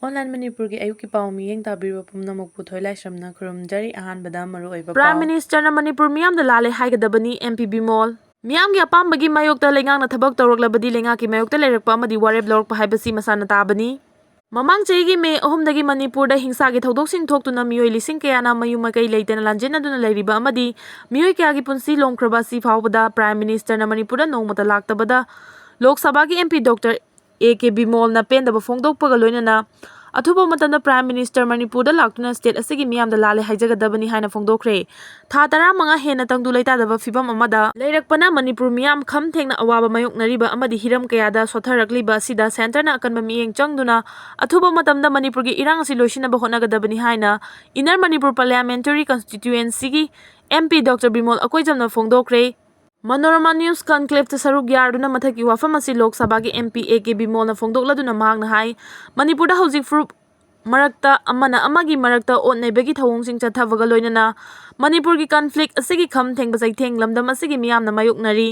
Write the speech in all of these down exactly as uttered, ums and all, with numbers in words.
Online ꯃꯅꯤꯄꯨꯔꯒꯤ ꯑꯌꯨꯛꯀꯤ ꯄꯥꯎ ꯃꯤꯠꯌꯦꯡ ꯇꯥꯕꯤꯔꯤꯕ ꯄꯨꯝꯅꯃꯛꯄꯨ ꯊꯣꯏꯂꯥꯏꯁ꯭ꯔꯝꯅ ꯈꯨꯔꯨꯝꯖꯔꯤ꯫ ꯑꯍꯥꯟꯕꯗ ꯃꯔꯨꯑꯣꯏꯕ Prime ꯄꯥꯎ꯫ Minister ꯅ ꯃꯅꯤꯄꯨꯔ ꯃꯤꯌꯥꯝꯗ ꯂꯥꯜꯂꯦ ꯍꯥꯏꯒꯗꯕꯅꯤ, M P ꯕꯤꯃꯣꯜ꯫ ꯃꯤꯌꯥꯝꯒꯤ ꯑꯄꯥꯝꯕꯒꯤ ꯃꯥꯌꯣꯛꯇ ꯂꯩꯉꯥꯛꯅ ꯊꯕꯛ ꯇꯧꯔꯛꯂꯕꯗꯤ ꯂꯩꯉꯥꯛꯀꯤ ꯃꯥꯌꯣꯛꯇ ꯂꯩꯔꯛꯄ ꯑꯃꯗꯤ ꯋꯥꯔꯦꯞ ꯂꯧꯔꯛꯄ ꯍꯥꯏꯕꯁꯤ ꯃꯁꯥꯅ ꯇꯥꯕꯅꯤ꯫ ꯃꯃꯥꯡ ꯆꯍꯤꯒꯤ ꯃꯦ ꯑꯍꯨꯝꯗꯒꯤ ꯃꯅꯤꯄꯨꯔꯗ ꯍꯤꯡꯁꯥꯒꯤ ꯊꯧꯗꯣꯛꯁꯤꯡ ꯊꯣꯛꯇꯨꯅ ꯃꯤꯑꯣꯏ ꯂꯤꯁꯤꯡ ꯀꯌꯥꯅ ꯃꯌꯨꯝ ꯃꯀꯩ ꯂꯩꯇꯅ ꯂꯥꯟꯖꯦꯟꯅꯗꯨꯅ ꯂꯩꯔꯤꯕ ꯑꯃꯗꯤ ꯃꯤꯑꯣꯏ ꯀꯌꯥꯒꯤ ꯄꯨꯟꯁꯤ ꯂꯣꯝꯈ꯭ꯔꯕ ꯑꯁꯤ ꯐꯥꯎꯕꯗ Prime Minister ꯅ ꯃꯅꯤꯄꯨꯔꯗ ꯅꯣꯡꯃꯇ ꯂꯥꯛꯇꯕꯗ ꯂꯣꯛ ꯁꯚꯥꯒꯤ M P Doctor A K ꯕꯤꯃꯣꯜꯅ ꯄꯦꯟꯗꯕ ꯐꯣꯡꯗꯣꯛꯄꯒ ꯂꯣꯏꯅꯅ ꯑꯊꯨꯕ ꯃꯇꯝꯗ Prime Minister ꯃꯅꯤꯄꯨꯔꯗ ꯂꯥꯛꯇꯨꯅ state ꯑꯁꯤꯒꯤ ꯃꯤꯌꯥꯝꯗ ꯂꯥꯜꯂꯦ ꯍꯥꯏꯖꯒꯗꯕꯅꯤ ꯍꯥꯏꯅ ꯐꯣꯡꯗꯣꯛꯈ꯭ꯔꯦ꯫ ꯊꯥ ꯇꯔꯥꯃꯉꯥ ꯍꯦꯟꯅ ꯇꯪꯗꯨ ꯂꯩꯇꯥꯗꯕ ꯐꯤꯕꯝ ꯑꯃꯗ ꯂꯩꯔꯛꯄꯅ ꯃꯅꯤꯄꯨꯔ ꯃꯤꯌꯥꯝ ꯈꯝ ꯊꯦꯡꯅ ꯑꯋꯥꯕ ꯃꯥꯌꯣꯛꯅꯔꯤꯕ ꯑꯃꯗꯤ ꯍꯤꯔꯝ ꯀꯌꯥꯗ ꯁꯣꯠꯊꯔꯛꯂꯤꯕ ꯑꯁꯤꯗ centre ꯅ ꯑꯀꯟꯕ ꯃꯤꯠꯌꯦꯡ ꯆꯪꯗꯨꯅ ꯑꯊꯨꯕ ꯃꯇꯝꯗ ꯃꯅꯤꯄꯨꯔꯒꯤ ꯏꯔꯥꯡ ꯑꯁꯤ ꯂꯣꯏꯁꯤꯟꯅꯕ ꯍꯣꯠꯅꯒꯗꯕꯅꯤ ꯍꯥꯏꯅ Inner Manipur Parliamentary Constituency ꯒꯤ M P Doctor Bimol ꯑꯀꯣꯏꯖꯝꯅ ꯐꯣꯡꯗꯣꯛꯈ꯭ꯔꯦ꯫ Manorama News Conclave ꯇ ꯁꯔꯨꯛ ꯌꯥꯔꯗꯨꯅ ꯃꯊꯛꯀꯤ ꯋꯥꯐꯝ ꯑꯁꯤ ꯂꯣꯛ ꯁꯚꯥꯒꯤ M P A K ꯕꯤꯃꯣꯜꯅ ꯐꯣꯡꯗꯣꯛꯂꯗꯨꯅ ꯃꯍꯥꯛꯅ ꯍꯥꯏ, ꯃꯅꯤꯄꯨꯔꯗ ꯍꯧꯖꯤꯛ ꯐꯨꯔꯨꯞ ꯃꯔꯛꯇ ꯑꯃꯅ ꯑꯃꯒꯤ ꯃꯔꯛꯇ ꯑꯣꯠ ꯅꯩꯕꯒꯤ ꯊꯧꯑꯣꯡꯁꯤꯡ ꯆꯠꯊꯕꯒ ꯂꯣꯏꯅꯅ ꯃꯅꯤꯄꯨꯔꯒꯤ conflict ꯑꯁꯤꯒꯤ ꯈꯝ ꯊꯦꯡꯕ ꯆꯩꯊꯦꯡ ꯂꯝꯗꯝ ꯑꯁꯤꯒꯤ ꯃꯤꯌꯥꯝꯅ ꯃꯥꯌꯣꯛꯅꯔꯤ꯫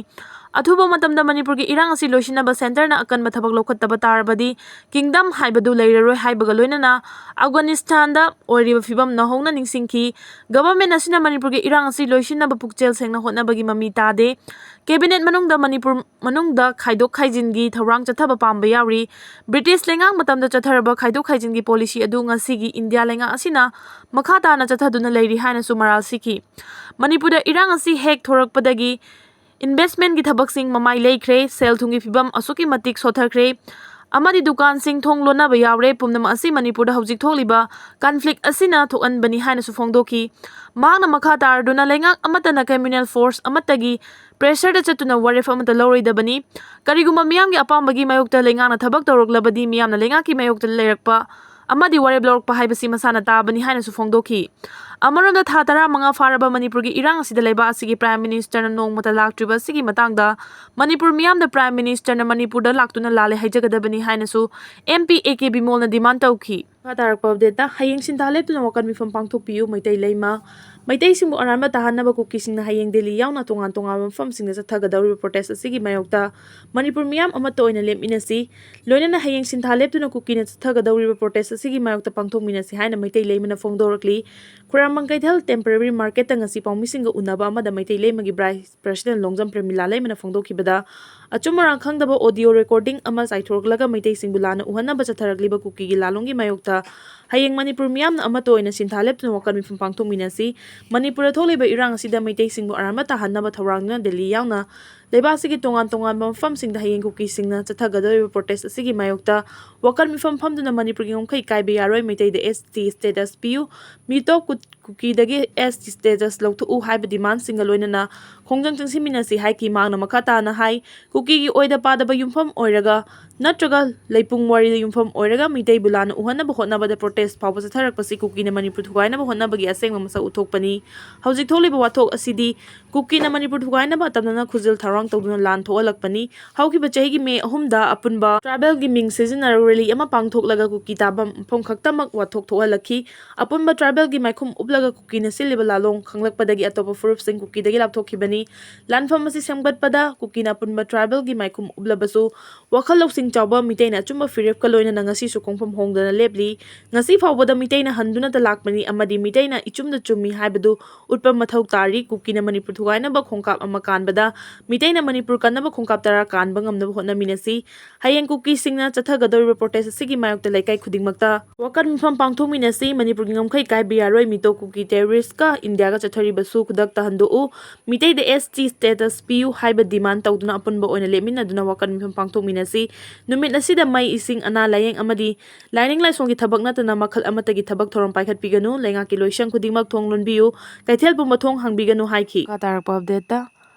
ꯑꯊꯨꯕ ꯃꯇꯝꯗ ꯃꯅꯤꯄꯨꯔꯒꯤ ꯏꯔꯥꯡ ꯑꯁꯤ ꯂꯣꯏꯁꯤꯟꯅꯕ centre ꯅ ꯑꯀꯟꯕ ꯊꯕꯛ ꯂꯧꯈꯠꯇꯕ ꯇꯥꯔꯕꯗꯤ kingdom ꯍꯥꯏꯕꯗꯨ ꯂꯩꯔꯔꯣꯏ ꯍꯥꯏꯕꯒ ꯂꯣꯏꯅꯅ Afghanistan ꯗ ꯑꯣꯏꯔꯤꯕ ꯐꯤꯕꯝ ꯅꯧꯍꯧꯅ ꯅꯤꯡꯁꯤꯡꯈꯤ꯫ Government ꯑꯁꯤꯅ ꯃꯅꯤꯄꯨꯔꯒꯤ ꯏꯔꯥꯡ ꯑꯁꯤ ꯂꯣꯏꯁꯤꯟꯅꯕ ꯄꯨꯛꯆꯦꯜ ꯁꯦꯡꯅ ꯍꯣꯠꯅꯕꯒꯤ ꯃꯃꯤ ꯇꯥꯗꯦ꯫ Cabinet ꯃꯅꯨꯡꯗ ꯃꯅꯤꯄꯨꯔ ꯃꯅꯨꯡꯗ ꯈꯥꯏꯗꯣꯛ ꯈꯥꯏꯖꯤꯟꯒꯤ ꯊꯧꯔꯥꯡ ꯆꯠꯊꯕ ꯄꯥꯝꯕ ꯌꯥꯎꯔꯤ꯫ British ꯂꯩꯉꯥꯛ ꯃꯇꯝꯗ ꯆꯠꯊꯔꯕ ꯈꯥꯏꯗꯣꯛ ꯈꯥꯏꯖꯤꯟꯒꯤ policy ꯑꯗꯨ ꯉꯁꯤꯒꯤ ꯏꯟꯗꯤꯌꯥ ꯂꯩꯉꯥꯛ ꯑꯁꯤꯅ ꯃꯈꯥ ꯇꯥꯅ ꯆꯠꯊꯗꯨꯅ ꯂꯩꯔꯤ ꯍꯥꯏꯅꯁꯨ ꯃꯔꯥꯜ ꯁꯤꯈꯤ꯫ ꯃꯅꯤꯄꯨꯔꯗ ꯏꯔꯥꯡ ꯑꯁꯤ ꯍꯦꯛ ꯊꯣꯔꯛꯄꯗꯒꯤ investment ꯀꯤ ꯊꯕꯛꯁꯤꯡ ꯃꯃꯥꯏ ꯂꯩꯈ꯭ꯔꯦ, ꯁꯦꯜ ꯊꯨꯝꯒꯤ ꯐꯤꯕꯝ ꯑꯁꯨꯛꯀꯤ ꯃꯇꯤꯛ ꯁꯣꯠꯊꯈ꯭ꯔꯦ ꯑꯃꯗꯤ ꯗꯨꯀꯥꯟꯁꯤꯡ ꯊꯣꯡ ꯂꯣꯟꯅꯕ ꯌꯥꯎꯔꯦ꯫ ꯄꯨꯝꯅꯃꯛ ꯑꯁꯤ ꯃꯅꯤꯄꯨꯔꯗ ꯍꯧꯖꯤꯛ ꯊꯣꯛꯂꯤꯕ conflict ꯑꯁꯤꯅ ꯊꯣꯛꯍꯟꯕꯅꯤ ꯍꯥꯏꯅꯁꯨ ꯐꯣꯡꯗꯣꯛꯈꯤ꯫ ꯃꯍꯥꯛꯅ ꯃꯈꯥ ꯇꯥꯔꯗꯨꯅ ꯂꯩꯉꯥꯛ ꯑꯃꯠꯇꯅ communal force ꯑꯃꯠꯇꯒꯤ pressure ꯗ ꯆꯠꯇꯨꯅ ꯋꯥꯔꯦꯞ ꯑꯃꯠꯇ ꯂꯧꯔꯣꯏꯗꯕꯅꯤ꯫ ꯀꯔꯤꯒꯨꯝꯕ ꯃꯤꯌꯥꯝꯒꯤ ꯑꯄꯥꯝꯕꯒꯤ ꯃꯥꯌꯣꯛꯇ ꯂꯩꯉꯥꯛꯅ ꯊꯕꯛ ꯇꯧꯔꯛꯂꯕꯗꯤ ꯃꯤꯌꯥꯝꯅ ꯂꯩꯉꯥꯛꯀꯤ ꯃꯥꯌꯣꯛꯇ ꯂꯩꯔꯛꯄ ꯑꯃꯗꯤ ꯋꯥꯔꯦꯞ ꯂꯧꯔꯛꯄ ꯍꯥꯏꯕꯁꯤ ꯃꯁꯥꯅ ꯇꯥꯕꯅꯤ ꯍꯥꯏꯅꯁꯨ ꯐꯣꯡꯗꯣꯛꯈꯤ꯫ ꯑꯃꯔꯣꯝꯗ ꯊꯥ ꯇꯔꯥꯃꯉꯥ ꯐꯥꯔꯕ ꯃꯅꯤꯄꯨꯔꯒꯤ ꯏꯔꯥꯡ ꯑꯁꯤꯗ ꯂꯩꯕꯥꯛ ꯑꯁꯤꯒꯤ Prime Minister ꯅ ꯅꯣꯡꯃꯇ ꯂꯥꯛꯇ꯭ꯔꯤꯕ ꯑꯁꯤꯒꯤ ꯃꯇꯥꯡꯗ ꯃꯅꯤꯄꯨꯔ ꯃꯤꯌꯥꯝꯗ Prime Minister ꯅ ꯃꯅꯤꯄꯨꯔꯗ ꯂꯥꯛꯇꯨꯅ ꯂꯥꯜꯂꯦ ꯍꯥꯏꯖꯒꯗꯕꯅꯤ ꯍꯥꯏꯅꯁꯨ M P A K ꯕꯤꯃꯣꯜꯅ demand ꯇꯧꯈꯤ꯫ ꯃꯈꯥ ꯇꯥꯔꯛꯄ update ꯇ ꯍꯌꯦꯡ ꯁꯤꯟꯊꯥ ꯂꯦꯞꯇꯨꯅ ꯋꯥꯀꯠ ꯃꯤꯐꯝ ꯄꯥꯡꯊꯣꯛꯄꯤꯌꯨ ꯃꯩꯇꯩ ꯂꯩꯃ꯫ ꯃꯩꯇꯩꯁꯤꯡꯕꯨ ꯑꯔꯥꯟꯕ ꯇꯥꯍꯟꯅꯕ ꯀꯨꯀꯤꯁꯤꯡꯅ ꯍꯌꯦꯡ ꯗꯦꯜꯂꯤ ꯌꯥꯎꯅ ꯇꯣꯉꯥꯟ ꯇꯣꯉꯥꯟꯕ ꯃꯐꯝꯁꯤꯡꯗ ꯆꯠꯊꯒꯗꯧꯔꯤꯕ ꯄ꯭ꯔꯣꯇꯦꯁ ꯑꯁꯤꯒꯤ ꯃꯥꯌꯣꯛꯇ ꯃꯅꯤꯄꯨꯔ ꯃꯤꯌꯥꯝ ꯑꯃꯠꯇ ꯑꯣꯏꯅ ꯂꯦꯞꯃꯤꯟꯅꯁꯤ꯫ ꯂꯣꯏꯅꯅ ꯍꯌꯦꯡ ꯁꯤꯟꯊꯥ ꯂꯦꯞꯇꯨꯅ ꯀꯨꯀꯤꯅ ꯆꯠꯊꯒꯗꯧꯔꯤꯕ ꯄ꯭ꯔꯣꯇꯦꯁ ꯑꯁꯤꯒꯤ ꯃꯥꯌꯣꯛꯇ ꯄꯥꯡꯊꯣꯛꯃꯤꯟꯅꯁꯤ ꯍꯥꯏꯅ ꯃꯩꯇꯩ ꯂꯩꯃꯅ ꯐꯣꯡꯗꯣꯔꯛꯂꯤ꯫ ꯈꯨꯔꯥꯃꯪ ꯀꯩꯊꯦꯜ ꯇꯦꯝꯄꯔꯦꯔꯤ ꯃꯥꯔꯀꯦꯠꯇ ꯉꯁꯤ ꯄꯥꯎꯃꯤꯁꯤꯡꯒ ꯎꯅꯕ ꯑꯃꯗ ꯃꯩꯇꯩ ꯂꯩꯃꯒꯤ ꯚꯥꯏꯁ ꯄ꯭ꯔꯁꯤꯗꯦꯟ ꯂꯣꯡꯖꯝ ꯄ꯭ꯔꯦꯃꯤꯂꯥ ꯂꯩꯃꯅ ꯐꯣꯡꯗꯣꯛꯈꯤꯕꯗ, ꯑꯆꯨꯝ ꯑꯔꯥꯟ ꯈꯪꯗꯕ ꯑꯣꯗꯤꯑꯣ ꯔꯦꯀꯣꯔꯗꯤꯡ ꯑꯃ ꯆꯥꯏꯊꯣꯔꯛꯂꯒ ꯃꯩꯇꯩꯁꯤꯡꯕꯨ ꯂꯥꯟꯅ ꯎꯍꯟꯅꯕ ꯆꯠꯊꯔꯛꯂꯤꯕ ꯀꯨꯀꯤꯒꯤ ꯂꯥꯂꯣꯡꯒꯤ ꯃꯥꯌꯣꯛꯇ ꯍꯌꯦꯡ ꯃꯅꯤꯄꯨꯔ ꯃꯤꯌꯥꯝꯅ ꯑꯃꯠꯇ ꯑꯣꯏꯅ ꯁꯤꯟꯊꯥ ꯂꯦꯞꯇꯨꯅ ꯋꯥꯀꯠ ꯃꯤꯐꯝ ꯄꯥꯡꯊꯣꯛꯃꯤꯟꯅꯁꯤ꯫ ꯃꯅꯤꯄꯨꯔꯗ ꯊꯣꯛꯂꯤꯕ ꯏꯔꯥꯡ ꯑꯁꯤꯗ ꯃꯩꯇꯩꯁꯤꯡꯕꯨ ꯑꯔꯥꯟꯕ ꯇꯥꯍꯟꯅꯕ ꯊꯧꯔꯥꯡꯗꯨꯅ ꯗꯦꯜꯂꯤ ꯌꯥꯎꯅ ꯂꯩꯕꯥꯛ ꯑꯁꯤꯒꯤ ꯇꯣꯉꯥꯟ ꯇꯣꯉꯥꯟꯕ ꯃꯐꯝꯁꯤꯡꯗ ꯍꯌꯦꯡ ꯀꯨꯀꯤꯁꯤꯡꯅ ꯆꯠꯊꯒꯗꯧꯔꯤꯕ ꯄ꯭ꯔꯣꯇꯦꯁ ꯑꯁꯤꯒꯤ ꯃꯥꯌꯣꯛꯇ ꯋꯥꯀꯠ ꯃꯤꯐꯝ ꯐꯝꯗꯨꯅ ꯃꯅꯤꯄꯨꯔꯒꯤ ꯉꯝꯈꯩ ꯀꯥꯏꯕ ꯌꯥꯔꯣꯏ, ꯃꯩꯇꯩꯗ ꯑꯦꯁ ꯇꯤ ꯁ꯭ꯇꯦꯇꯁ ꯄꯤꯌꯨ, ꯃꯤꯇꯣꯞ ꯀꯨ-, ꯀꯨꯀꯤꯗꯒꯤ ꯑꯦꯁ ꯇꯤ ꯁ꯭ꯇꯦꯇꯁ ꯂꯧꯊꯣꯛꯎ ꯍꯥꯏꯕ ꯗꯤꯃꯥꯟꯁꯤꯡꯒ ꯂꯣꯏꯅꯅ ꯈꯣꯡꯖꯪ ꯆꯪꯁꯤꯟꯃꯤꯟꯅꯁꯤ ꯍꯥꯏꯈꯤ꯫ ꯃꯍꯥꯛꯅ ꯃꯈꯥ ꯇꯥꯅ ꯍꯥꯏ, ꯀꯨꯀꯤꯒꯤ ꯑꯣꯏꯗ ꯄꯥꯗꯕ ꯌꯨꯝꯐꯝ ꯑꯣꯏꯔꯒ ꯅꯠꯇ꯭ꯔꯒ ꯂꯩꯄꯨꯡ ꯋꯥꯔꯤꯗ ꯌꯨꯝꯐꯝ ꯑꯣꯏꯔꯒ ꯃꯤꯇꯩꯕꯨ ꯂꯥꯟꯅ ꯎꯍꯟꯅꯕ ꯍꯣꯠꯅꯕꯗ ꯄ꯭ꯔꯣꯇꯦꯁ ꯐꯥꯎꯕ ꯆꯠꯊꯔꯛꯄꯁꯤ ꯀꯨꯀꯤꯅ ꯃꯅꯤꯄꯨꯔ ꯊꯨꯒꯥꯏꯅꯕ ꯍꯣꯠꯅꯕꯒꯤ ꯑꯁꯦꯡꯕ ꯃꯁꯛ ꯎꯠꯊꯣꯛꯄꯅꯤ꯫ ꯍꯧꯖꯤꯛ ꯊꯣꯛꯂꯤꯕ ꯋꯥꯊꯣꯛ ꯑꯁꯤꯗꯤ ꯀꯨꯀꯤꯅ ꯃꯅꯤꯄꯨꯔ ꯊꯨꯒꯥꯏꯅꯕ ꯑꯇꯝꯅꯅ ꯈꯨꯖꯤꯜ ꯊꯧꯔꯥꯡ ꯇꯧꯗꯨꯅ ꯂꯥꯟ ꯊꯣꯛꯍꯜꯂꯛꯄꯅꯤ꯫ ꯍꯧꯈꯤꯕ ꯆꯍꯤꯒꯤ ꯃꯦ ꯑꯍꯨꯝꯗ ꯑꯄꯨꯟꯕ ꯇ꯭ꯔꯥꯏꯕꯦꯜꯒꯤ ꯃꯤꯡ ꯁꯤꯖꯤꯟꯅꯔꯒ ꯔꯦꯂꯤ ꯑꯃ ꯄꯥꯡꯊꯣꯛꯂꯒ ꯀꯨꯀꯤ ꯇꯥꯕ ꯃꯐꯝ ꯈꯛꯇꯃꯛ ꯋꯥꯊꯣꯛ ꯊꯣꯛꯍꯜꯂꯛꯈꯤ꯫ ꯑꯄꯨꯟꯕ ꯇ꯭ꯔꯥꯏꯕꯦꯜꯒꯤ ꯃꯥꯏꯈꯨꯝ ꯎꯞꯂꯒ ꯀꯨꯀꯤꯅ ꯁꯤꯜꯂꯤꯕ ꯂꯥꯂꯣꯡ ꯈꯪꯂꯛꯄꯗꯒꯤ ꯑꯇꯣꯞꯄ ꯐꯨꯔꯨꯞꯁꯤꯡ ꯀꯨꯀꯤꯗꯒꯤ ꯂꯥꯞꯊꯣꯛꯈꯤꯕꯅꯤ꯫ ꯂꯥꯟꯐꯝ ꯑꯁꯤ ꯁꯦꯝꯒꯠꯄꯗ ꯀꯨꯀꯤꯅ ꯑꯄꯨꯟꯕ ꯇ꯭ꯔꯥꯏꯕꯦꯜꯒꯤ ꯃꯥꯏꯈꯨꯝ ꯎꯞꯂꯕꯁꯨ, ꯋꯥꯈꯜ ꯂꯧꯁꯤꯡ ꯆꯥꯎꯕ ꯃꯤꯇꯩꯅ ꯑꯆꯨꯝꯕ ꯐꯤꯔꯦꯞꯀ ꯂꯣꯏꯅꯅ ꯉꯁꯤꯁꯨ ꯈꯣꯡꯐꯝ ꯍꯣꯡꯗꯅ ꯂꯦꯞꯂꯤ꯫ ꯉꯁꯤ ꯐꯥꯎꯕꯗ ꯃꯤꯇꯩꯅ ꯍꯟꯗꯨꯅꯇ ꯂꯥꯛꯄꯅꯤ ꯑꯃꯗꯤ ꯃꯤꯇꯩꯅ ꯏꯆꯨꯝꯗ ꯆꯨꯝꯃꯤ ꯍꯥꯏꯕꯗꯨ ꯎꯠꯄ ꯃꯊꯧ ꯇꯥꯔꯤ꯫ ꯀꯨꯀꯤꯅ ꯃꯅꯤꯄꯨꯔ ꯊꯨꯒꯥꯏꯅꯕ ꯈꯣꯡꯀꯥꯞ ꯑꯃ ꯀꯥꯟꯕꯗ ꯃꯤꯇꯩꯅ ꯃꯅꯤꯄꯨꯔ ꯀꯟꯅꯕ ꯈꯣꯡꯀꯥꯞ ꯇꯔꯥ ꯀꯥꯟꯕ ꯉꯝꯅꯕ ꯍꯣꯠꯅꯃꯤꯟꯅꯁꯤ꯫ ꯍꯌꯦꯡ ꯀꯨꯀꯤꯁꯤꯡꯅ ꯆꯠꯊꯒꯗꯧꯔꯤꯕ ꯄ꯭ꯔꯣꯇꯦꯁ ꯑꯁꯤꯒꯤ ꯃꯥꯌꯣꯛꯇ ꯂꯩꯀꯥꯏ ꯈꯨꯗꯤꯡꯃꯛꯇ ꯋꯥꯀꯠ ꯃꯤꯐꯝ ꯄꯥꯡꯊꯣꯛꯃꯤꯟꯅꯁꯤ꯫ ꯃꯅꯤꯄꯨꯔꯒꯤ ꯉꯝꯈꯩ ꯀꯥꯏꯕ ꯌꯥꯔꯣꯏ꯫ ꯃꯤꯇꯣꯞ ꯀꯨꯀꯤ ꯇꯦꯔꯣꯔꯤꯁꯀ ꯏꯟꯗꯤꯌꯥꯒ ꯆꯠꯊꯔꯤꯕꯁꯨ ꯈꯨꯗꯛꯇ ꯍꯟꯗꯣꯛꯎ꯫ ꯃꯤꯇꯩꯗ ꯑꯦꯁ ꯇꯤ ꯁ꯭ꯇꯦꯇꯁ ꯄꯤꯌꯨ ꯍꯥꯏꯕ ꯗꯤꯃꯥꯟ ꯇꯧꯗꯨꯅ ꯑꯄꯨꯟꯕ ꯑꯣꯏꯅ ꯂꯦꯞꯃꯤꯟꯅꯗꯨꯅ ꯋꯥꯀꯠ ꯃꯤꯐꯝ ꯄꯥꯡꯊꯣꯛꯃꯤꯟꯅꯁꯤ꯫ ꯅꯨꯃꯤꯠ ꯑꯁꯤꯗ ꯃꯩ, ꯏꯁꯤꯡ, ꯑꯅꯥ ꯂꯥꯌꯦꯡ ꯑꯃꯗꯤ ꯂꯥꯏꯅꯤꯡ ꯂꯥꯏꯁꯣꯟꯒꯤ ꯊꯕꯛ ꯅꯠꯇꯅ ꯃꯈꯜ ꯑꯃꯠꯇꯒꯤ ꯊꯕꯛ ꯊꯧꯔꯝ ꯄꯥꯏꯈꯠꯄꯤꯒꯅꯨ꯫ ꯂꯩꯉꯥꯛꯀꯤ ꯂꯣꯏꯁꯪ ꯈꯨꯗꯤꯡꯃꯛ ꯊꯣꯡ ꯂꯣꯟꯕꯤꯌꯨ, ꯀꯩꯊꯦꯜ ꯄꯨꯝꯕ ꯊꯣꯡ ꯍꯥꯡꯕꯤꯒꯅꯨ ꯍꯥꯏꯈꯤ꯫ ꯃꯈꯥ ꯇꯥꯔꯛꯄ ꯑꯞꯗꯦꯠꯇ,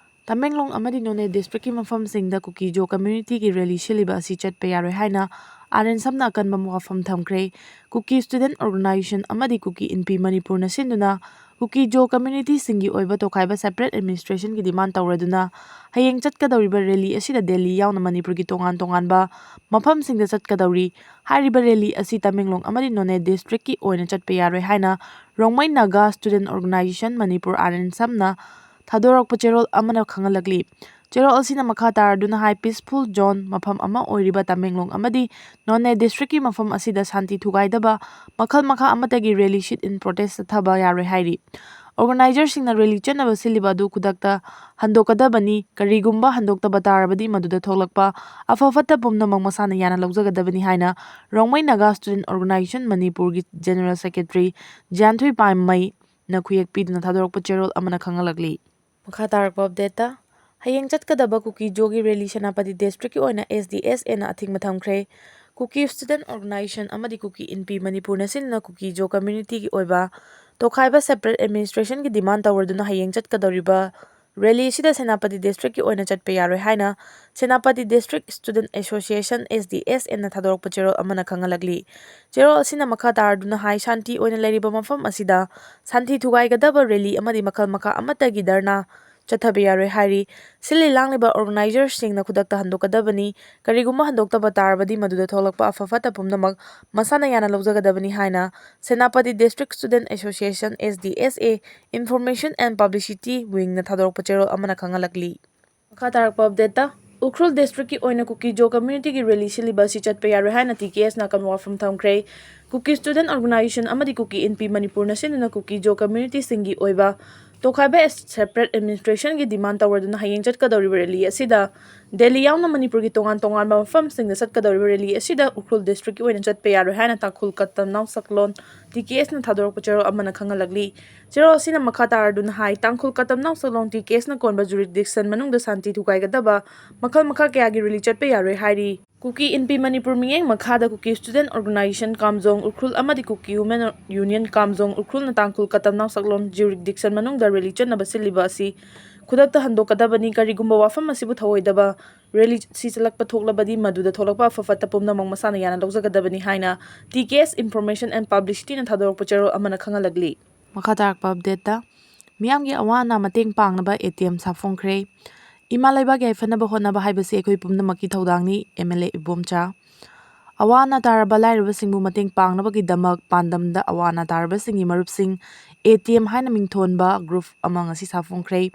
ꯇꯃꯦꯡꯂꯣꯡ ꯑꯃꯗꯤ ꯅꯣꯅꯦ ꯗꯤꯁꯇ꯭ꯔꯤꯛꯀꯤ ꯃꯐꯝꯁꯤꯡꯗ ꯀꯨꯀꯤ ꯖꯣ ꯀꯝꯃ꯭ꯌꯨꯅꯤꯇꯤꯒꯤ ꯔꯦꯂꯤ ꯁꯤꯜꯂꯤꯕ ꯑꯁꯤ ꯆꯠꯄ ꯌꯥꯔꯣꯏ ꯍꯥꯏꯅ ꯑꯥꯔ ꯑꯦꯟ ꯁꯝꯅ ꯑꯀꯟꯕ ꯋꯥꯐꯝ ꯊꯝꯈ꯭ꯔꯦ꯫ ꯀꯨꯀꯤ ꯁ꯭ꯇꯨꯗꯦꯟꯠ ꯑꯣꯔꯒꯅꯥꯏꯖꯦꯁꯟ ꯑꯃꯗꯤ ꯀꯨꯀꯤ ꯏꯟꯄꯤ ꯃꯅꯤꯄꯨꯔꯅ ꯁꯤꯟꯗꯨꯅ ꯀꯨꯀꯤ ꯖꯣ ꯀꯝꯃ꯭ꯌꯨꯅꯤꯇꯤꯁꯤꯡꯒꯤ ꯑꯣꯏꯕ ꯇꯣꯈꯥꯏꯕ ꯁꯦꯄꯔꯦꯠ ꯑꯦꯗꯃꯤꯅꯤꯁꯇ꯭ꯔꯦꯁꯟꯒꯤ ꯗꯤꯃꯥꯟ ꯇꯧꯔꯗꯨꯅ ꯍꯌꯦꯡ ꯆꯠꯀꯗꯧꯔꯤꯕ ꯔꯦꯂꯤ ꯑꯁꯤꯗ ꯗꯦꯜꯂꯤ ꯌꯥꯎꯅ ꯃꯅꯤꯄꯨꯔꯒꯤ ꯇꯣꯉꯥꯟ ꯇꯣꯉꯥꯟꯕ ꯃꯐꯝꯁꯤꯡꯗ ꯆꯠꯀꯗꯧꯔꯤ꯫ ꯍꯥꯏꯔꯤꯕ ꯔꯦꯂꯤ ꯑꯁꯤ ꯇꯃꯦꯡꯂꯣꯡ ꯑꯃꯗꯤ ꯅꯣꯅꯦ ꯗꯤꯁꯇ꯭ꯔꯤꯛꯀꯤ ꯑꯣꯏꯅ ꯆꯠꯄ ꯌꯥꯔꯣꯏ ꯍꯥꯏꯅ Rongmei Naga student organization Manipur, R N ꯁꯝꯅ ꯊꯥꯗꯣꯔꯛꯄ ꯆꯦꯔꯣꯜ ꯑꯃꯅ ꯈꯪꯍꯜꯂꯛꯂꯤ꯫ ꯆꯦꯔꯣꯜ ꯑꯁꯤꯅ ꯃꯈꯥ ꯇꯥꯔꯗꯨꯅ ꯍꯥꯏ, ꯄꯤꯁꯐꯨꯜ ꯖꯣꯟ ꯃꯐꯝ ꯑꯃ ꯑꯣꯏꯔꯤꯕ ꯇꯃꯦꯡꯂꯣꯡ ꯑꯃꯗꯤ ꯅꯣꯅꯦ ꯗꯤꯁꯇ꯭ꯔꯤꯛꯀꯤ ꯃꯐꯝ ꯑꯁꯤꯗ ꯁꯥꯟꯇꯤ ꯊꯨꯒꯥꯏꯗꯕ ꯃꯈꯜ ꯃꯈꯥ ꯑꯃꯠꯇꯒꯤ ꯔꯦꯂꯤ ꯁꯤꯠ ꯏꯟ ꯄ꯭ꯔꯣꯇꯦꯁ ꯆꯠꯊꯕ ꯌꯥꯔꯣꯏ ꯍꯥꯏꯔꯤ꯫ ꯑꯣꯔꯒꯅꯥꯏꯖꯔꯁꯤꯡꯅ ꯔꯦꯂꯤ ꯆꯠꯅꯕ ꯁꯤꯜꯂꯤꯕ ꯑꯗꯨ ꯈꯨꯗꯛꯇ ꯍꯟꯗꯣꯛꯀꯗꯕꯅꯤ, ꯀꯔꯤꯒꯨꯝꯕ ꯍꯟꯗꯣꯛꯇꯕ ꯇꯥꯔꯕꯗꯤ ꯃꯗꯨꯗ ꯊꯣꯛꯂꯛꯄ ꯑꯐ ꯐꯠꯇ ꯄꯨꯝꯅꯃꯛ ꯃꯁꯥꯅ ꯌꯥꯅ ꯂꯧꯖꯒꯗꯕꯅꯤ ꯍꯥꯏꯅ ꯔꯣꯡꯃꯩ ꯅꯥꯒꯥ ꯁ꯭ꯇꯨꯗꯦꯟꯠ ꯑꯣꯔꯒꯅꯥꯏꯖꯦꯁꯟ ꯃꯅꯤꯄꯨꯔꯒꯤ ꯖꯦꯅꯔꯦꯜ ꯁꯦꯀ꯭ꯔꯦꯇꯔꯤ ꯖꯤꯌꯥꯟꯊꯨꯏ ꯄꯥꯏꯃꯩꯅ ꯈꯨꯌꯦꯛ ꯄꯤꯗꯨꯅ ꯊꯥꯗꯣꯔꯛꯄ ꯆꯦꯔꯣꯜ ꯑꯃꯅ ꯈꯪꯍꯜꯂꯛꯂꯤ꯫ ꯃꯈꯥ ꯇꯥꯔꯛꯄ ꯑꯞꯗꯦꯠꯇ, ꯍꯌꯦꯡ ꯆꯠꯀꯗꯕ ꯀꯨꯀꯤ ꯖꯣꯒꯤ ꯔꯦꯂꯤ ꯁꯦꯅꯥꯄꯇꯤ ꯗꯤꯁꯇ꯭ꯔꯤꯛꯀꯤ ꯑꯣꯏꯅ ꯑꯦꯁ ꯗꯤ ꯑꯦꯁ ꯑꯦꯅ ꯑꯊꯤꯡꯕ ꯊꯝꯈ꯭ꯔꯦ꯫ ꯀꯨꯀꯤ ꯁ꯭ꯇꯨꯗꯦꯟꯠ ꯑꯣꯔꯒꯅꯥꯏꯖꯦꯁꯟ ꯑꯃꯗꯤ ꯀꯨꯀꯤ ꯏꯟꯄꯤ ꯃꯅꯤꯄꯨꯔꯅ ꯁꯤꯟꯗꯨꯅ ꯀꯨꯀꯤ ꯖꯣ ꯀꯝꯃ꯭ꯌꯨꯅꯤꯇꯤꯒꯤ ꯑꯣꯏꯕ ꯇꯣꯈꯥꯏꯕ ꯁꯦꯄꯔꯦꯠ ꯑꯦꯗꯃꯤꯅꯤꯁꯇ꯭ꯔꯦꯁꯟꯒꯤ ꯗꯤꯃꯥꯟ ꯇꯧꯔꯗꯨꯅ ꯍꯌꯦꯡ ꯆꯠꯀꯗꯧꯔꯤꯕ ꯔꯦꯂꯤ ꯑꯁꯤꯗ ꯁꯦꯅꯥꯄꯇꯤ ꯗꯤꯁꯇ꯭ꯔꯤꯛꯀꯤ ꯑꯣꯏꯅ ꯆꯠꯄ ꯌꯥꯔꯣꯏ ꯍꯥꯏꯅ Senapati district student association, S D ꯑꯦꯁ ꯑꯦꯅ ꯊꯥꯗꯣꯔꯛꯄ ꯆꯦꯔꯣꯜ ꯑꯃꯅ ꯈꯪꯍꯜꯂꯛꯂꯤ꯫ ꯆꯦꯔꯣꯜ ꯑꯁꯤꯅ ꯃꯈꯥ ꯇꯥꯔꯗꯨꯅ ꯍꯥꯏ, ꯁꯥꯟꯇꯤ ꯑꯣꯏꯅ ꯂꯩꯔꯤꯕ ꯃꯐꯝ ꯑꯁꯤꯗ ꯁꯥꯟꯇꯤ ꯊꯨꯒꯥꯏꯒꯗꯕ ꯔꯦꯂꯤ ꯑꯃꯗꯤ ꯃꯈꯜ ꯃꯈꯥ ꯑꯃꯠꯇꯒꯤ ꯙꯔꯅꯥ ꯆꯠꯊꯕ ꯌꯥꯔꯣꯏ ꯍꯥꯏꯔꯤ꯫ ꯁꯤꯜꯂꯤ ꯂꯥꯡꯂꯤꯕ ꯑꯣꯔꯒꯅꯥꯏꯖꯔꯁꯤꯡꯅ ꯈꯨꯗꯛꯇ ꯍꯟꯗꯣꯛꯀꯗꯕꯅꯤ꯫ ꯀꯔꯤꯒꯨꯝꯕ ꯍꯟꯗꯣꯛꯇꯕ ꯇꯥꯔꯕꯗꯤ ꯃꯗꯨꯗ ꯊꯣꯛꯂꯛꯄ ꯑꯐ ꯐꯠꯇ ꯄꯨꯝꯅꯃꯛ ꯃꯁꯥꯅ ꯌꯥꯅ ꯂꯧꯖꯒꯗꯕꯅꯤ ꯍꯥꯏꯅ Senapati district student association, S D S A, information and publicity ꯋꯤꯡꯅ ꯊꯥꯗꯣꯔꯛꯄ ꯆꯦꯔꯣꯜ ꯑꯃꯅ ꯈꯪꯍꯜꯂꯛꯂꯤ꯫ ꯃꯈꯥ ꯇꯥꯔꯛꯄ ꯑꯞꯗꯦꯠꯇ, ꯎꯈ꯭ꯔꯨꯜ ꯗꯤꯁꯇ꯭ꯔꯤꯛꯀꯤ ꯑꯣꯏꯅ ꯀꯨꯀꯤ ꯖꯣ ꯀꯝꯃ꯭ꯌꯨꯅꯤꯇꯤꯒꯤ ꯔꯦꯂꯤ ꯁꯤꯜꯂꯤꯕ ꯑꯁꯤ ꯆꯠꯄ ꯌꯥꯔꯣꯏ ꯍꯥꯏꯅ ꯇꯤ ꯀꯦ ꯑꯦꯁꯅ ꯑꯀꯟꯕ ꯋꯥꯐꯝ ꯊꯝꯈ꯭ꯔꯦ꯫ ꯀꯨꯀꯤ ꯁ꯭ꯇꯨꯗꯦꯟꯠ ꯑꯣꯔꯒꯅꯥꯏꯖꯦꯁꯟ ꯑꯃꯗꯤ ꯀꯨꯀꯤ ꯏꯟꯄꯤ ꯃꯅꯤꯄꯨꯔꯅ ꯁꯤꯟꯗꯨꯅ ꯀꯨꯀꯤ ꯖꯣ ꯀꯝꯃ꯭ꯌꯨꯅꯤꯇꯤꯁꯤꯡꯒꯤ ꯑꯣꯏꯕ ꯇꯣꯈꯥꯏꯕ ꯁꯦꯄꯔꯦꯠ ꯑꯦꯗꯃꯤꯅꯤꯁꯇ꯭ꯔꯦꯁꯟꯒꯤ ꯗꯤꯃꯥꯟ ꯇꯧꯔꯗꯨꯅ ꯍꯌꯦꯡ ꯆꯠꯀꯗꯧꯔꯤꯕ ꯔꯦꯂꯤ ꯑꯁꯤꯗ ꯗꯦꯜꯂꯤ ꯌꯥꯎꯅ ꯃꯅꯤꯄꯨꯔꯒꯤ ꯇꯣꯉꯥꯟ ꯇꯣꯉꯥꯟꯕ ꯃꯐꯝꯁꯤꯡꯗ ꯆꯠꯀꯗꯧꯔꯤꯕ ꯔꯦꯂꯤ ꯑꯁꯤꯗ ꯎꯈ꯭ꯔꯨꯜ ꯗꯤꯁꯇ꯭ꯔꯤꯛꯀꯤ ꯑꯣꯏꯅ ꯆꯠꯄ ꯌꯥꯔꯣꯏ ꯍꯥꯏꯅ ꯇꯥꯡꯈꯨꯜ ꯀꯇꯝꯅꯥꯎ ꯁꯛꯂꯣꯟ ꯇꯤ ꯀꯦ ꯑꯦꯁꯅ ꯊꯥꯗꯣꯔꯛꯄ ꯆꯦꯔꯣꯜ ꯑꯃꯅ ꯈꯪꯍꯜꯂꯛꯂꯤ꯫ ꯆꯦꯔꯣꯜ ꯑꯁꯤꯅ ꯃꯈꯥ ꯇꯥꯔꯗꯨꯅ ꯍꯥꯏ, ꯇꯥꯡꯈꯨꯜ ꯀꯇꯝꯅꯥꯎ ꯁꯛꯂꯣꯟ ꯇꯤ ꯀꯦ ꯑꯦꯁꯅ ꯀꯣꯟꯕ ꯖꯨꯔꯤꯁꯗꯤꯛꯁꯟ ꯃꯅꯨꯡꯗ ꯁꯥꯟꯇꯤ ꯊꯨꯒꯥꯏꯒꯗꯕ ꯃꯈꯜ ꯃꯈꯥ ꯀꯌꯥꯒꯤ ꯔꯦꯂꯤ ꯆꯠꯄ ꯌꯥꯔꯣꯏ ꯍꯥꯏꯔꯤ꯫ ꯀꯨꯀꯤ ꯏꯟꯄꯤ ꯃꯅꯤꯄꯨꯔ ꯃꯤꯠꯌꯦꯡ ꯃꯈꯥꯗ ꯀꯨꯀꯤ ꯁ꯭ꯇꯨꯗꯦꯟꯠ ꯑꯣꯔꯒꯅꯥꯏꯖꯦꯁꯟ ꯀꯥꯝꯖꯣꯡ ꯎꯈ꯭ꯔꯨꯜ ꯑꯃꯗꯤ ꯀꯨꯀꯤ ꯋꯨꯃꯦꯟ ꯌꯨꯅꯤꯌꯟ ꯀꯥꯝꯖꯣꯡ ꯎꯈ꯭ꯔꯨꯜꯅ ꯇꯥꯡꯈꯨꯜ ꯀꯇꯝꯅꯥꯎ ꯁꯛꯂꯣꯟ ꯖꯨꯔꯤꯁꯗꯤꯛꯁꯟ ꯃꯅꯨꯡꯗ ꯔꯦꯂꯤ ꯆꯠꯅꯕ ꯁꯤꯜꯂꯤꯕ ꯑꯁꯤ ꯈꯨꯗꯛꯇ ꯍꯟꯗꯣꯛꯀꯗꯕꯅꯤ꯫ ꯀꯔꯤꯒꯨꯝꯕ ꯋꯥꯐꯝ ꯑꯁꯤꯕꯨ ꯊꯧꯑꯣꯏꯗꯕ ꯔꯦꯂꯤ ꯁꯤ ꯆꯠꯂꯛꯄ ꯊꯣꯛꯂꯕꯗꯤ, ꯃꯗꯨꯗ ꯊꯣꯛꯂꯛꯄ ꯑꯐ ꯐꯠꯇ ꯄꯨꯝꯅꯃꯛ ꯃꯁꯥꯅ ꯌꯥꯅ ꯂꯧꯖꯒꯗꯕꯅꯤ ꯍꯥꯏꯅ T K S Information and Publicityꯅ ꯊꯥꯗꯣꯔꯛꯄ ꯆꯦꯔꯣꯜ ꯑꯃꯅ ꯈꯪꯍꯜꯂꯛꯂꯤ꯫ ꯃꯈꯥ ꯇꯥꯔꯛꯄ ꯑꯞꯗꯦꯠꯇ, ꯃꯤꯌꯥꯝꯒꯤ ꯑꯋꯥ ꯑꯅꯥ ꯃꯇꯦꯡ ꯄꯥꯡꯅꯕ A T M ꯁꯥꯐꯣꯡꯈ꯭ꯔꯦ꯫ ꯏꯃꯥ ꯂꯩꯕꯥꯛ ꯌꯥꯏꯐꯅꯕ ꯍꯣꯠꯅꯕ ꯍꯥꯏꯕꯁꯤ ꯑꯩꯈꯣꯏ ꯄꯨꯝꯅꯃꯛꯀꯤ ꯊꯧꯗꯥꯡꯅꯤ, M L A ꯏꯕꯣꯝꯆꯥ꯫ ꯑꯋꯥ ꯑꯅꯥ ꯇꯥꯔꯕ ꯂꯥꯏꯔꯕꯁꯤꯡꯕꯨ ꯃꯇꯦꯡ ꯄꯥꯡꯅꯕꯒꯤꯗꯃꯛ ꯄꯥꯟꯗꯝꯗ ꯑꯋꯥ ꯑꯅꯥ ꯇꯥꯔꯕꯁꯤꯡꯒꯤ ꯃꯔꯨꯞꯁꯤꯡ, A T M ꯍꯥꯏꯅ ꯃꯤꯡꯊꯣꯟꯕ group ꯑꯃ ꯉꯁꯤ ꯁꯥꯐꯣꯡꯈ꯭ꯔꯦ꯫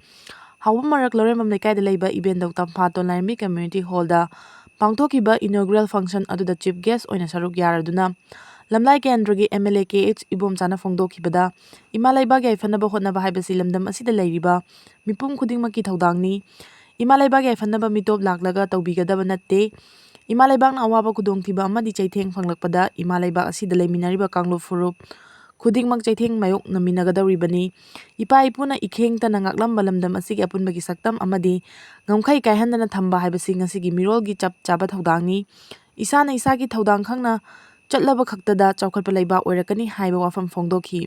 ꯍꯥꯎꯕꯝ ꯃꯔꯛ ꯂꯧꯔꯦꯝꯕꯝ ꯂꯩꯀꯥꯏꯗ ꯂꯩꯕ ꯏꯕꯦꯟꯗꯧ ꯇꯝꯐꯥ ꯇꯣꯟꯂꯥꯏꯔꯦꯝꯕꯤ Community Hallꯗ ꯄꯥꯡꯊꯣꯛꯈꯤꯕ inaugural function ꯑꯗꯨꯗ chief guest ꯑꯣꯏꯅ ꯁꯔꯨꯛ ꯌꯥꯔꯗꯨꯅ ꯂꯝꯂꯥꯏ ꯀꯦꯟꯗ꯭ꯔꯒꯤ M L A K H ꯏꯕꯣꯝꯆꯥꯅ ꯐꯣꯡꯗꯣꯛꯈꯤꯕꯗ, ꯏꯃꯥ ꯂꯩꯕꯥꯛ ꯌꯥꯏꯐꯅꯕ ꯍꯣꯠꯅꯕ ꯍꯥꯏꯕꯁꯤ ꯂꯝꯗꯝ ꯑꯁꯤꯗ ꯂꯩꯔꯤꯕ ꯃꯤꯄꯨꯝ ꯈꯨꯗꯤꯡꯃꯛꯀꯤ ꯊꯧꯗꯥꯡꯅꯤ꯫ ꯏꯃꯥ ꯂꯩꯕꯥꯛ ꯌꯥꯏꯐꯅꯕ ꯃꯤꯇꯣꯞ ꯂꯥꯛꯂꯒ ꯇꯧꯕꯤꯒꯗꯕ ꯅꯠꯇꯦ꯫ ꯏꯃꯥ ꯂꯩꯕꯥꯛꯅ ꯑꯋꯥꯕ ꯈꯨꯗꯣꯡꯊꯤꯕ ꯑꯃꯗꯤ ꯆꯩꯊꯦꯡ ꯐꯪꯂꯛꯄꯗ ꯏꯃꯥ ꯂꯩꯕꯥꯛ ꯑꯁꯤꯗ ꯂꯩꯃꯤꯟꯅꯔꯤꯕ ꯀꯥꯡꯂꯨꯞ ꯐꯨꯔꯨꯞ ꯈꯨꯗꯤꯡꯃꯛ ꯆꯩꯊꯦꯡ ꯃꯥꯌꯣꯛꯅꯃꯤꯟꯅꯒꯗꯧꯔꯤꯕꯅꯤ꯫ ꯏꯄꯥ ꯏꯄꯨꯅ ꯏꯈꯦꯡ ꯇꯅ ꯉꯥꯛꯂꯝꯕ ꯂꯝꯗꯝ ꯑꯁꯤꯒꯤ ꯑꯄꯨꯟꯕꯒꯤ ꯁꯛꯇꯝ ꯑꯃꯗꯤ ꯉꯝꯈꯩ ꯀꯥꯏꯍꯟꯗꯅ ꯊꯝꯕ ꯍꯥꯏꯕꯁꯤ ꯉꯁꯤꯒꯤ ꯃꯤꯔꯣꯜꯒꯤ ꯆꯞ ꯆꯥꯕ ꯊꯧꯗꯥꯡꯅꯤ꯫ ꯏꯁꯥꯅ ꯏꯁꯥꯒꯤ ꯊꯧꯗꯥꯡ ꯈꯪꯅ ꯆꯠꯂꯕ ꯈꯛꯇꯗ ꯆꯥꯎꯈꯠꯄ ꯂꯩꯕꯥꯛ ꯑꯣꯏꯔꯛꯀꯅꯤ ꯍꯥꯏꯕ ꯋꯥꯐꯝ ꯐꯣꯡꯗꯣꯛꯈꯤ꯫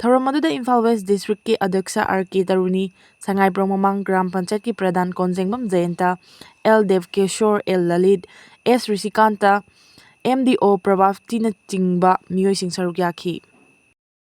ꯊꯧꯔꯝ ꯑꯗꯨꯗ ꯏꯝꯐꯥꯜ West Districtꯀꯤ ꯑꯗ꯭ꯌꯛꯁ R K ꯇꯔꯨꯅꯤ, ꯁꯉꯥꯏꯄ꯭ꯔꯧ ꯃꯃꯥꯡ ꯒ꯭ꯔꯥꯝ ꯄꯟꯆꯥꯌꯠꯀꯤ ꯄ꯭ꯔꯙꯥꯟ ꯀꯣꯟꯖꯦꯡꯕꯝ ꯖꯌꯟꯇ, L ꯗꯦꯕꯀꯦꯁꯣꯔ, L Lalit, S ꯔꯤꯁꯤꯀꯥꯟꯇ, M D O ꯄ꯭ꯔꯚꯥꯞꯇꯤꯅꯆꯤꯡꯕ ꯃꯤꯑꯣꯏꯁꯤꯡ ꯁꯔꯨꯛ ꯌꯥꯈꯤ꯫